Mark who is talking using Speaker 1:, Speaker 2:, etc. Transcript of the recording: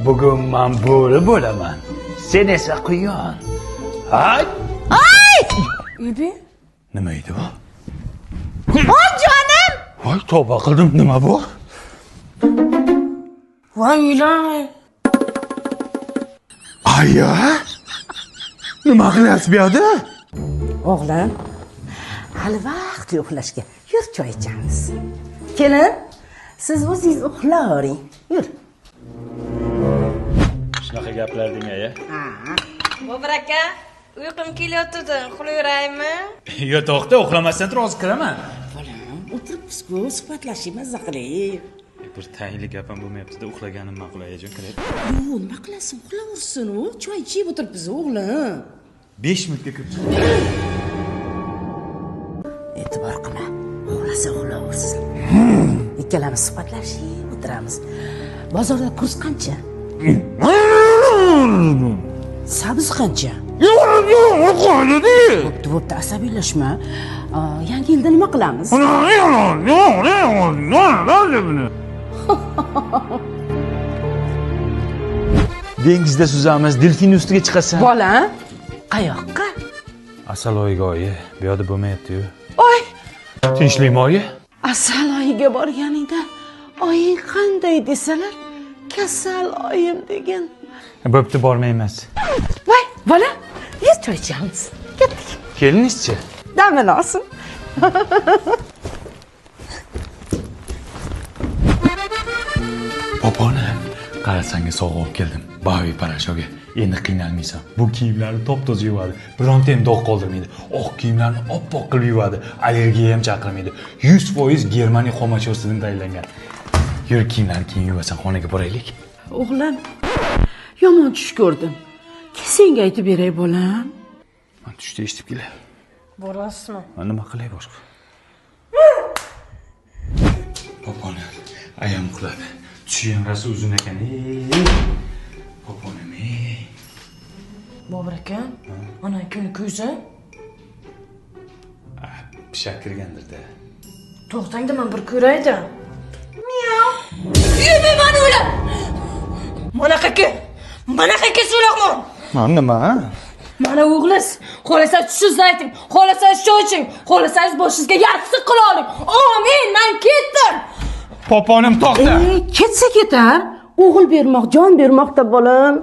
Speaker 1: Bugun man bo'ri bo'laman. Sen esa quyon. Hay!
Speaker 2: Ibi?
Speaker 1: Nima edi bu?
Speaker 2: Voy jonim!
Speaker 1: Voy, tavba qildim. Nima bu?
Speaker 2: Voy ilon!
Speaker 1: Aya! Nima qilyapsiz bu yerda?
Speaker 3: O'g'lim, hali vaqt yo'q uxlashga. Yur, choy ichamiz. Kelin, siz o'zingiz uxlavering. Yur.
Speaker 1: Shunaqa gaplar deng, aya.
Speaker 2: Bobur aka, uyqum kelyotdi, uxlayveraymi?
Speaker 1: Yo, to'xta, uxlamasdan tur, hozir kiraman.
Speaker 3: Bolam, o'tiribmiz-ku, suhbatlashib mazza qilib.
Speaker 1: Bir tayinli gap ham bo'lmayapti-da, uxlaganim ma'qul, ayajon, kiray.
Speaker 3: Yo'q, nima qilasan? Uxlaversin u. Choy ichib o'tiribmiz, o'g'lim.
Speaker 1: 5 minutga kirib chiq.
Speaker 3: E'tibor qilma. Uxlasa uxlaversin. Ikkalamiz suhbatlashib o'tiramiz. Bozorda kurs qancha? Sabzi qancha? Bo'pti, bo'pti, asabiylashma. Yangi yilda nima qilamiz?
Speaker 1: Dengizda suzamiz, delfin ustiga chiqasan.
Speaker 3: Bolam, qayoqqa?
Speaker 1: Asal oyiga oyi, bu yoqda bo'lmayapti-yu.
Speaker 3: Oy,
Speaker 1: Tinchlikmi oyi?
Speaker 3: Asal oyiga borganingda oying qanday desalar, kasal oyim degan.
Speaker 1: Bo'pti, bormaymiz.
Speaker 3: Voy, bola, yur choy ichamiz. Ketdik.
Speaker 1: Kelinizchi?
Speaker 3: Damini olsin.
Speaker 1: Poponi, qarasanga sovg'a olib keldim. Bavi parashoga. Endi qiynalmaysan. Bu kiyimlarni top-toza yuvadi. Bironta ham dog' qoldirmaydi. Oq kiyimlarni oppoq qilib yuvadi. Allergiya ham chaqirmaydi. 100% Germaniya xomashyosidan tayyorlangan. Yur, kiyimlarni keyin yuvasan, xonaga boraylik.
Speaker 3: O'g'lim, yomon tush ko'rdim. Senga aytib beray, bolam.
Speaker 1: Man tushda eshitib kelay.
Speaker 2: Borasizmi?
Speaker 1: Man nima qilay boshqa? Poponi, ayam uxladi. Tushi ham rosa uzun ekan. Ey, Poponim, ey.
Speaker 2: Bobur aka, ana kuni ko'zi.
Speaker 1: Pishak kirgandir-da.
Speaker 2: To'xtangda man bir ko'rayda. Miau. Yumi mani o'lab. Mana qaki. Mana qaki so'loqman.
Speaker 1: Man nima?
Speaker 2: Mana o'g'liz, xohlasangiz tushingizni ayting, xohlasangiz choy iching, xohlasangiz boshingizga yassiq qila oling. Amin, man ketdim.
Speaker 1: Poponim to'xta.
Speaker 3: Ketsa ketar. O'g'il bermoq, jon bermoqda, bolam.